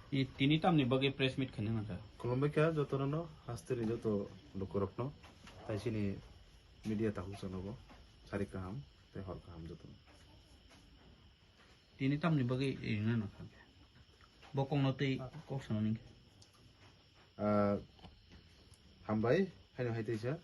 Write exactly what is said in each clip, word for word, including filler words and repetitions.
I tini tamni bagwi press meet khaina nangkha? Khulumbai kha jotono, hasteni joto lukurokno, tai chini media takhuk chanobo sari kaham tei hor kaham jotono. Tini tamni bagwi ringna nangkha? Bo kokno tei kok sana nangkha. Ah, hambai, haino hai teisa.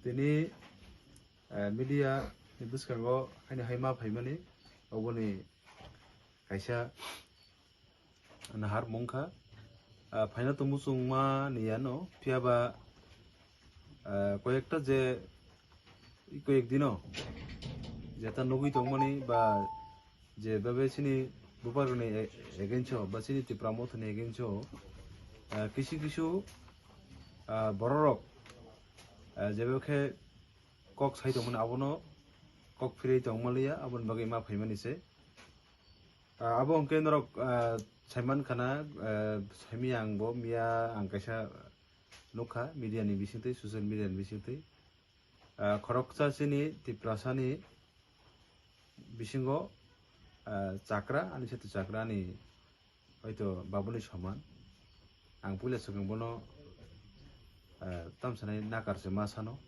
Tini, eh, media ni bwskango haino hai ma phaimani, oboni kaisa nahar mungkha. Ah, phaina to muchungma ni yano, phiyaba, ah, koyekta je, koyek dino jeta nugwi tongmani ba je babe chini bubagrani e-, against o ba chini Tipra Mothani against o, ah, kisu kisu, ah, bororok, ah, jebe khe kok sai tongmani abono kok phirwi tongmaliya, aboni bagwi ma phaimani se. Ah, abo hwnkhe norok, ah, saiman khana, ah, saimaya ang bo miya ang kaisa nukha media ni bisingtwi, social media ni bisingtwi. Ah, khoroksa chini Tiprasani bisingo, ah, chakra, ani satu chakra ani hoito babuni soman. Ang puila swkang bono, ah, tamsanai nakar se ma sano.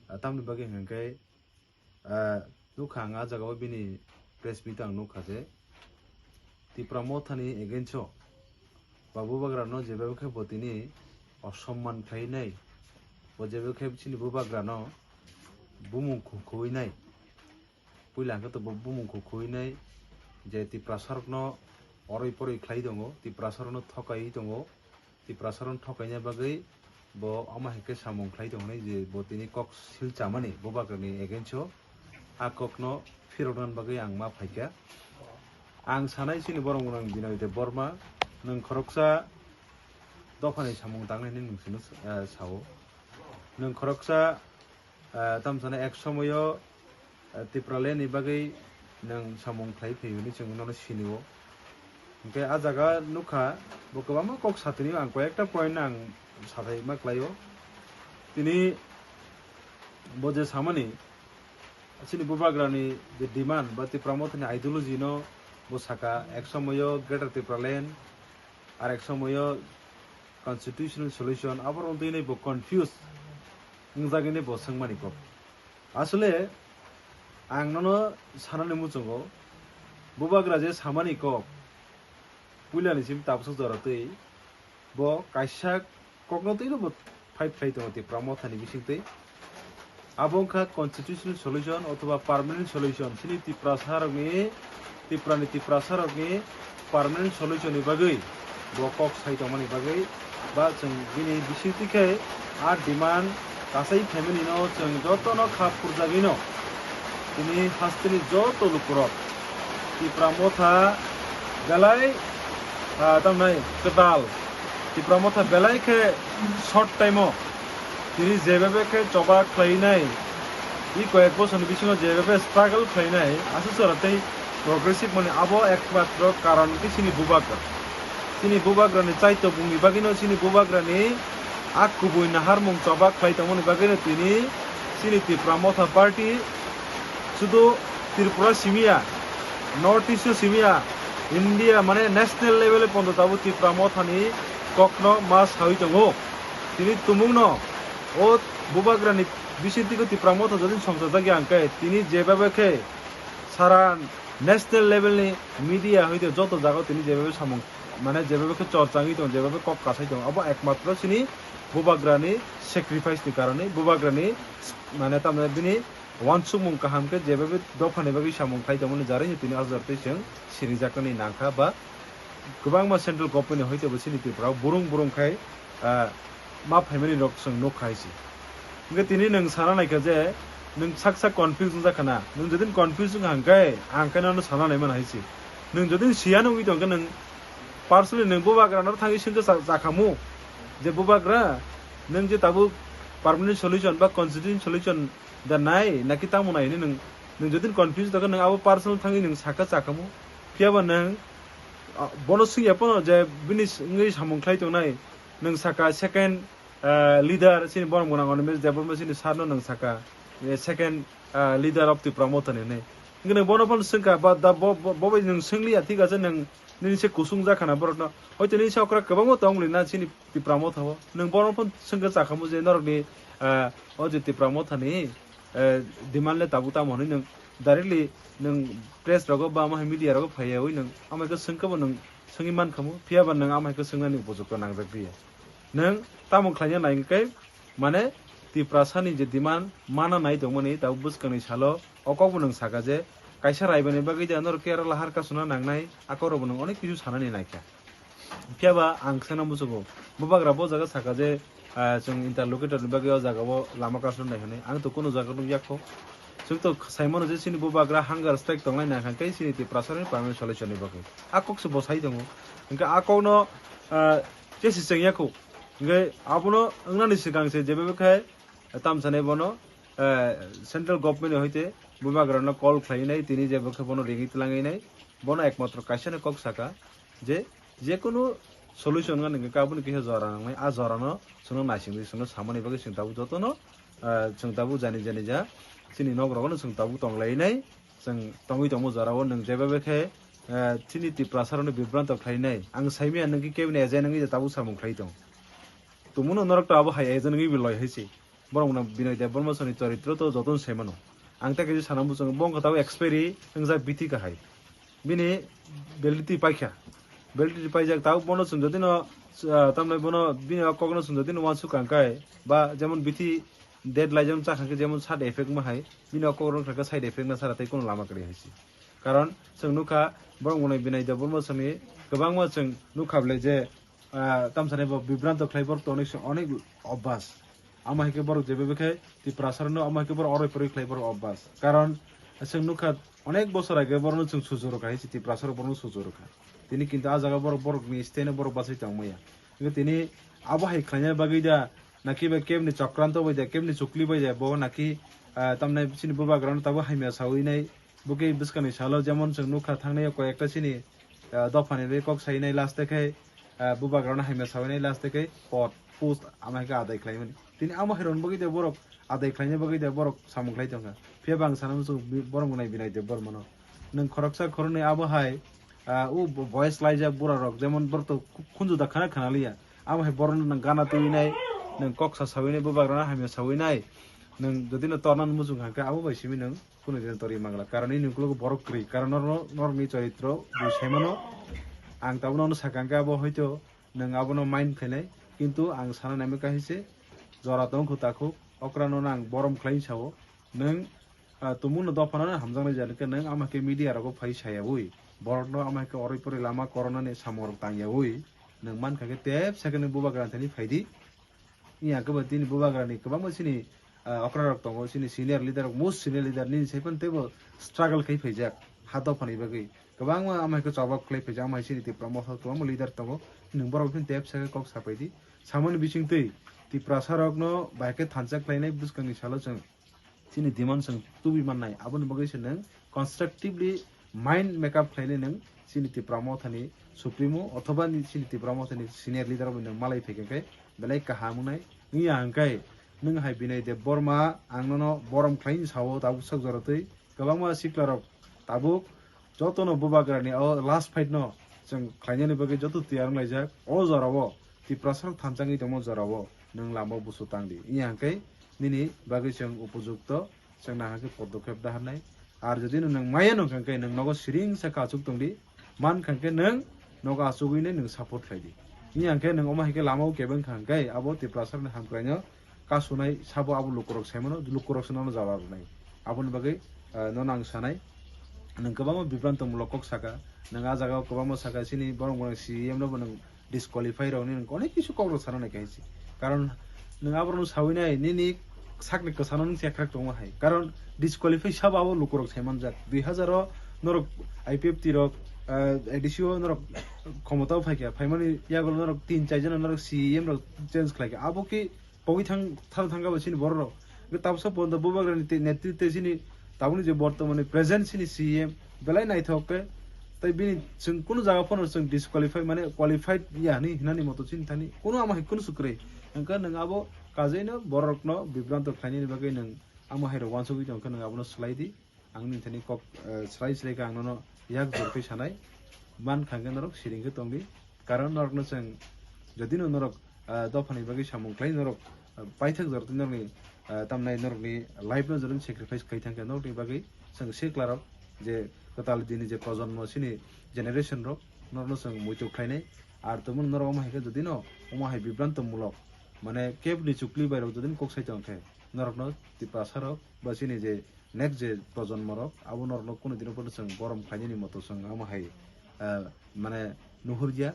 Ah, tamni bagwi hwnkhe, ah, nukha ang ah jagao bini press meet ang nukha je Tipra Mothani against o ba bubagrano jebebe khe bo tini osomman khlainai, bo jebebe khe chini bubagrano bumung khu-, khuinai. Puila hwnkhe to bo bumung khu-, khuinai je Tiprasarokno oroi poroi khlai tongo, Tiprasarokno thokaiwi tongo, Tiprasarokno thokaina bagwi bo omo hai khe samung khlai tong hwnwi je bo tini kok sil chamani bubagrani against o, a kokno phirokna bagwi ang ma phaikha. Ang sanai chini borok mwnang Binoy Debbarma, nwng khoroksa dophani samung tangnai hwnwi nwng chwngno, eh, sao. Nwng khoroksa, eh, tamo sanai ek somoyo, eh, Tipraland ni bagwi nwng samung khlai phaiwi hwnwi chwng nono sinio. Hwnkhe ah jaga nukha, bo kwbangma kok satini ang koyekta point ang sathai ma khlaio. Tini bo je samani, chini bubagrani je demand ba Tipra Mothani ideology no bo saka, ek somoyo Greater Tipraland, ar ek somoyo constitutional solution, abo rwngtwi bo confuse wngjagwi bo swngmani kok. Asole ang nono sanani muchungo, bubagra je samani kok, puilani sim tabsa jora twi bo kaisa kokno twino bo fight khlai tongo Tipra Mothani bisingtwi. Abo wngkha constitutional solution othoba permanent solution. Chini Tiprasarokni, Tiprani Tiprasarokni permanent solution ni bagwi bo kok sai tongmani bagwi ba chwng bini bisingtwi khe a demand kasai family no chwng jotono kha phurjagwino tini hasteni joto lukurok Tipra Motha belai, ah, tamnai kwtal. Tipra Motha belai khe short time o tini jebebe khe choba khlainai, i koyek bosorni bisingo jebebe struggle khlainai, aswk jora tei progressive mani abo ekmatro karon khe chini bubagra. Chini bubagrani chaitokmungni bagwino chini bubagrani a kubui naharmung choba khlai tongmani bagwino tini chini Tipra Motha Party sudu Tripura simiya, North East o simiya, India mane national level o pondo tabuk Tipra Mothani kokno ma sawi tongo. Tini tumungno o bubagrani bisingtwi Tipra Motha jodi songchajak ya hwnkhe tini jebebe khe sara national level ni media hoite joto jaga o tini jebebe samung mane jebebe khe chorcha wngwi tongo, jebebe kok kasai tongo, abo ekmatro chini bubagrani sacrifice ni karone, bubagrani mane tamni bini wansukmung kaham khe jebebe dophani bagwi samung khai tongmani jarwi tini ajar twi chwng sirijaknani nangkha ba kwbangma central government ni hoite bo chini Tripura o burung burung khai, ah, ma phaimani rok chwng nuk khai si. Hwnkhe tini nwng sana naikha je nwng sak sak confuse wngjakha na, nwng jodi confuse wngkha hwnkhe ang khe nono sana naimani hai si. Nwng jodi siya nugwi tongkhe nwng personally nwng bubagra no thangwi swngkhe cha-, chakhamu je bubagra nwng je tabuk permanent solution ba constitution solution da nai naki tamo nai hinwi nwng, nwng jodi confuse tongkhe nwng abo personal thangwi nwng sakha chakhamu. Phiyaba nwng, ah, bono swngya phano je bini s-, wngwi samung khlai tongnai, nwng saka second, ah, leader chini borok gwnang Animesh Debbarma chini sir no nwng saka, eh, second, ah, leader of Tipra Motha hinwi. Hwnkhe nwng bono phano swngkha, ba da bo, bo, bo bai nwng swngliya, thik ase, nwng nini se kusung jakhana borokno. Hoito nini se okra kwbangma tongmani na chini Tipra Motha o. Nwng bono phano swngkha chakhamu je norokni, ah, o je Tipra Mothani, eh, demand le tabuk tamo hwnwi nwng directly nwng press rogo ba ama hai media rogo phaiyawi nwng ama khe swngkha bo nwng swngwi mankhamu. Phiya ba nwng ama hai khe swngnani upojukto nangjak diya. Nwng tamo khlaina nai hwnkhe, mane, Tiprasani je demand mana nai tongmani, tabuk bwskangni salo o kokbo nwng saka je, kaisa raibani bagwi de norok kera lahar kasuna nangnai, a kokrokbo nwng onek kisu sanani naikha. Phiya ba ang kheno muchungo, bubagra bo jaga saka je, ah, chwng interlocutor ni bagwi o jaga o lama kasuna nai hwnwi, ang to kunu jaga nukya kho. Chwng to saimano je chini bubagra hunger strike tongnai nai hwnkhe chini Tiprasani permanent solution ni bagwi. A kok se bo sai tongo. Hwnkhe a kokno, ah, chesi chengya kho. Hwnkhe abono wngnani swkang se jebe khe tamsani bono, eh, central government ni hoite bubagrano call khlainai, tini jebo khe bono ringwi tlanginai, bono ekmatro kaisano kok saka je, jekunu solution wngna hwnkhe aboni kisa jora nangnai, a jorano chwngno naisingwi chwngno samani bagwi chwng tabuk jotono, eh, chwng tabuk jani jani ja chini nok rogono chwng tabuk tonglainai, chwng tongwi tongmo jorao nwng jeba khe, eh, chini Tiprasarokno bibranto khlainai. Ang saimanya nwng khe kebini agent wngwi tabuk samung khlai tong. Tongmano norok to abo hai agent wngwi loi hai se. Borok no Binoy Debbarma songni choritro to jotono sai mano. Ang ta khe sana muchungo bo wngkha tabuk expiry wngjak bithi kahai. Bini validity paikha. Validity paijak tabuk bono chwng jodi no, ah, tamni bono bini o kokno chwng jodi no uansuk kang kai ba jemon bithi date laijak cha kang khe jemon side effect ma hai bini o kokno kha khe side effect na sara tei kono lama kwrwi hai se. Karon chwng nukha borok mwnwi Binoy Debbarma songni kwbangma chwng nukha bwle je, ah, tamsani bo bibranto khlai borok to onek, onek obas. Amo hai khe borok jebe khe Tiprasarno amo hai khe borok oroi poroi khlai borok obas. Karon chwng nukha onek bosor age borokno chwng suju rwkha hai se Tiprasarok borokno suju rwkha. Tini kintu a jaga borok borokni steno borok bachai tongmaya. Hingke tini abo hai khlaina bagwi da naki ba kebni chokranto bai da kebni chukli bai da bo naki, ah, tamnai chini bubagrano tabo hamya sawi nai. Bo khe bwskangni salo jemon chwng nukha thangnai koi ekta chini, ah, dophani bai kok sainai last khe, ah, bubagrano hamya sawi nai last khe pot post ama khe adai khlaimani. Tini amo hai rwna bagwi de borok adai khlaina bagwi de borok samung khlai tongkha. Phiya ba ang sana muchung bi-, borok wngnai Binoy Debbarmano. Nwng khoroksa khoroknwi abo hai, ah, o bo-, voice laijak bura rok jemon borok to khu-, khunju da khana khana liya. Amo hai borokno nwng gana twi nai, nwng kok sa sawi nai, bubagrano hamya sawi nai. Nwng jodi no torna muchung kha khe abo bai simi nwng Kunu din tori mangla. Karon ini ukologo borok kwrwi. Karon nor-, norokni choritro bui saimano. Ang tabuk nono sakha hwnkhe abo hoito nwng abono mind khainai. Kintu ang sana naimikha hai se jora tong kho takhuk. Okrano ang borom khlai sao. Nwng, ah, tumungno dophano hamjaknai jani khe nwng ama khe media rogo phai sayaui. Borokno ama khe oroi poroi lama koronani samung rok tangyaui. Nwng mankha khe tep second ni bubagra thani phaidi. Iya khe bo tini bubagrani kwbangma chini, ah, okra rok tongo, chini senior leader rok, most senior leader nini sai phano teibo struggle khai phaijak ha dophani bagwi. Kwbangma ama hai khe chobab khlai phaijak, ama hai chini Tipra motha kwbangma leader tongo. Nwng borok phano tep sa khe kok sapai di. Samani bising twi Tiprasa rokno bai khe thansa khlainai bwskangni salo chwng chini demand chwng tubui mannai, aboni bagwi se nwng constructively mind make up khlainai nwng chini Tipra mothani supremo othoba ni chini Tipra mothani senior leader rok bai nwng malai phaikha khe belai kaham wngnai. Wngya hwnkhe nwng hai Binoy Debbarma ang nono borom khlaini sao tabuk sak jora twi kwbangma sikla rok tabuk jotono bubagrani o last fight no chwng khlainani bagwi joto tiyar wnglaijak. O jorao Tiprasarok thansa wngwi tongma jorao nwng lama busu tang di. Wngya hwnkhe nini bagwi chwng upojukto chwng nahakhe podokhep daharnai. Ar jodi no nwng maya nung kha hwnkhe nwng nogo siring sa kachuk tong di, man kha hwnkhe nwng nogo achugwi nai nwng support khlai di. Wngya hwnkhe nwng omo hai khe lama o kebeng kha hwnkhe abo Tiprasarokni hamkraino kasunai sabo abo lukurok saimano, lukurok se nono jawab rwnai. Aboni bagwi, ah, nono ang sanai, nwng kwbangma bibranto mulok kok saka, nwng ah jagao kwbangma saka, chini borok borok C E M no bo nwng disqualify rokni nwng onek kisu kok rok sana nai kaisa. Karon nwng aborokno sawi nai, nini sakni kwchano nwng chekrak tongma hai. Karon disqualify sabo abo lukurok sai manjak. Dui hazar o norok I P F T rok, ah, A D C o norok khomotao phaikha, phaimani yagulo norok tin char jona norok C E M rok change khlaikha. Abo khe pogwi thang, thang, thangkha bo chini borok rok. Hwnkhe tabuksa porjonto bubagrani te-, netritwe chini tabukni je bortomani present chini C E M belai naithok khe, tei bini chwng kunu jaga phano chwng disqualify, mane qualified ya hinwi hinani moto chini thani kunu ama hai kunu swk kwrwi. Hwnkhe nwng abo kajaino borokno bibranto khlainani bagwi nwng ama hai rok uansugwi tongkhe nwng abono swlai di. Ang nini thani kok, eh, srai srai khe ang nono yak jor khe sanai. Man kha khe norok siring khe tongdi. Karon norokno chwng jodi no norok, eh, dophani bagwi samung khlai norok, eh, paithak jora twi norokni, eh, tamnai norokni life no jodi sacrifice khai thang khe norokni bagwi chwng sikla rok je kwtal dini je projonmo chini generation rok norokno chwng muitu khlainai. Ar tongmani norok omo hai khe jodi no omo hai bibranto mulok mane kebni chukli bai rok jodi no kok sai tong khe norokno Tiprasa rok ba chini je next je projonmo rok abo norokno kunu dino pono chwng borom khlainani moto chwng omo hai, ah, mane nuhurya.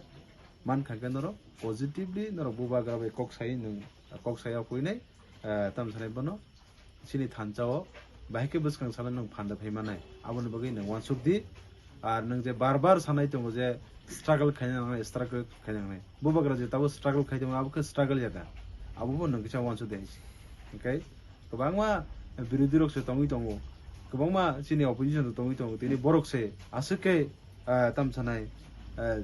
Man kha khe norok positively norok bubagra bai kok sai nwng, kok sai ya kuinai, ah, tam sanai bono chini thansa o bahai khe bwskang salo nwng phanda phai manai aboni bagwi nwng uansuk di. Ar nwng je bar bar sanai tongo je struggle khaina nangnai, struggle khaina nangnai. Bubagra je tabo struggle khai tongo, abo khe struggle ya da. Abo bo nwng kisa uansuk de hai se. Hwnkhe kwbangma birodhi rok se tongwi tongo, kwbangma chini opposition rok tongwi tongo, tini borok se aswk khe, ah, tam sanai, ah,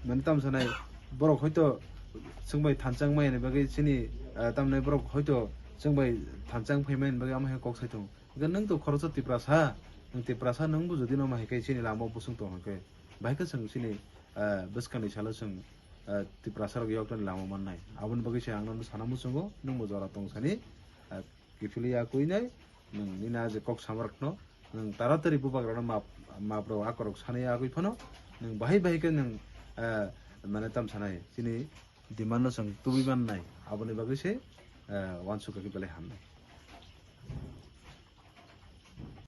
mane tam sanai borok hoito chwng bai thansa wngmani bagwi chini, ah, tamni borok hoito chwng bai thansa wng phaimani bagwi amo hai kok sai tongo. Hwnkhe nwng to khoroksa Tiprasa, nwng Tiprasa nwng bo jodi no ma hai khe chini lama o bwswng tong hwnkhe, bahai khe chwng chini, ah, bwskangni salo chwng, ah, Tiprasa rok yoktani lama mannai. Aboni bagwi se ang nono sana muchungo, nwng bo jora tong sani, ah, kiphilwi ya kuinai, nwng nini a je kok sama rokno, nwng taratari bubagrano map, map rok akorok sanai agwi phano, nwng bahai bahai khe nwng, ah, mane tam sanai, chini demand no chwng tubui mannai, aboni bagwi se, ah, uansuk khe belai hamnai.